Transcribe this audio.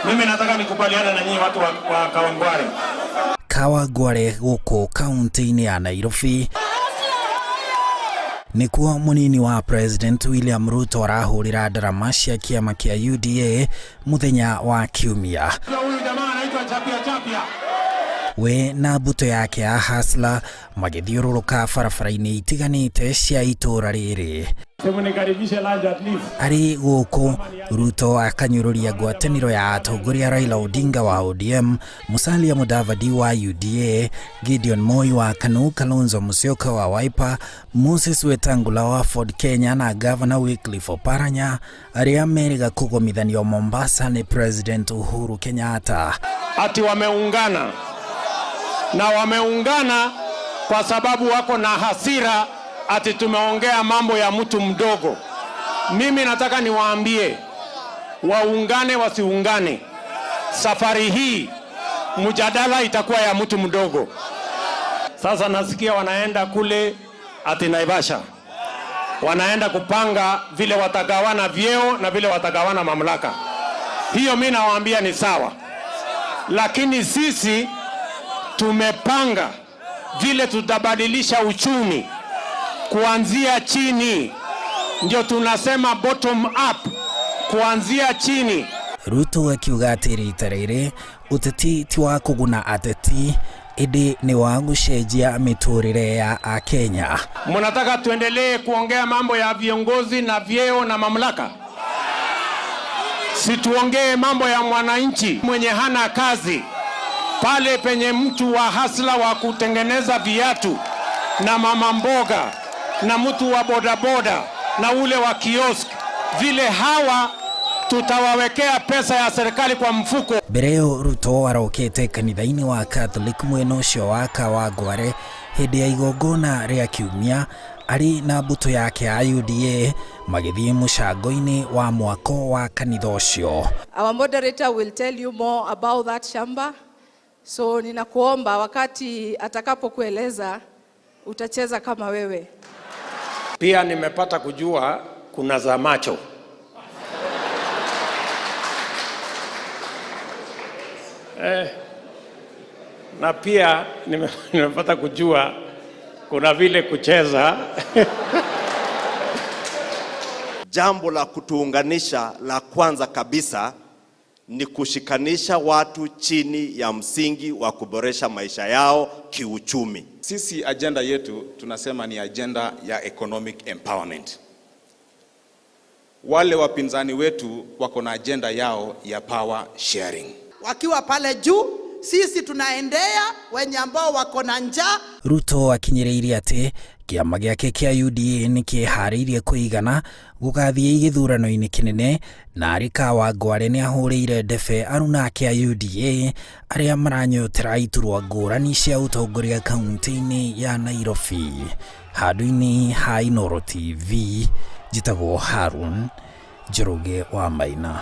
Mimi nataka nikubaliane na nyinyi watu wa Kawangware. Kawangware gũkũ kaunti-inĩ ya Nairobi nĩkuo mũnini wa President William Ruto arahũrĩra ndarama cia kĩama kĩa UDA mũthenya wa Kiumia. Huyu jamaa anaitwa Chapia Chapia. We na mbũtũ yake ya Hustler magĩthiũrũrũka barabara-inĩ itiganĩte cia itũũra rĩrĩ. Nikaribishe lunch at least. Arĩ gũkũ Ruto akanyũrũria ngwatanĩro ya atongoria Raila Odinga wa ODM, Musalia Mudavadi wa UDA, Gideon Moi wa KANU, Kalonzo Musyoka wa Wiper, Moses Wetangula wa Ford Kenya na Governor Wycliffe Oparanya arĩa merĩga kũgomithanio Mombasa nĩ President Uhuru Kenyatta. Ati wameungana na wameungana kwa sababu wako na hasira ati tumeongea mambo ya mtu mdogo. Mimi nataka niwaambie waungane wasiungane, safari hii mjadala itakuwa ya mtu mdogo. Sasa nasikia wanaenda kule ati Naivasha, wanaenda kupanga vile watagawana vyeo na vile watagawana mamlaka. Hiyo mi nawaambia ni sawa, lakini sisi tumepanga vile tutabadilisha uchumi kuanzia chini, ndio tunasema bottom up, kuanzia chini. Ruto akiuga atĩ rita rĩrĩ ũteti ti wa kũguna ateti ĩndĩ nĩ wa gũcenjia mĩtũrĩre ya Akenya. Mnataka tuendelee kuongea mambo ya viongozi na vyeo na mamlaka? Si tuongee mambo ya mwananchi mwenye hana kazi, pale penye mtu wa hustler wa kutengeneza viatu na mama mboga na mtu wa bodaboda na ule wa kiosk, vile hawa tutawawekea pesa ya serikali kwa mfuko. Mbere ĩyo Ruto arokete kanitha-inĩ wa Catholic mwena ũcio wa Kawangware hĩndĩ ya igongona rĩa Kiumia arĩ na mbũtũ yake ya UDA magĩthiĩ mũcango-inĩ wa mwako wa kanitha ũcio. Our moderator will tell you more about that shamba. So ninakuomba wakati atakapokueleza utacheza kama wewe. Pia nimepata kujua kuna za macho. Na pia nimepata kujua kuna vile kucheza. Jambo la kutuunganisha la kwanza kabisa ni kushikanisha watu chini ya msingi wa kuboresha maisha yao kiuchumi. Sisi agenda yetu tunasema ni agenda ya economic empowerment. Wale wapinzani wetu wako na agenda yao ya power sharing. Wakiwa pale juu, sisi tunaendea wenye ambao wako na njaa. Ruto akinyĩrĩirie atĩ kĩama gĩake kĩa UDA nĩ kĩharĩirie kũigana gũgathiĩ gĩthurano-inĩ kĩnene na arĩ Kawangware nĩ ahũrĩire ndebe aruna ake a UDA arĩa maranyotera iturwa ngũrani cia ũtongoria kaunti-inĩ ya Nairobi. Handũ-inĩ ha Inooro TV, njĩtagwo Harun Njoroge wa Maina.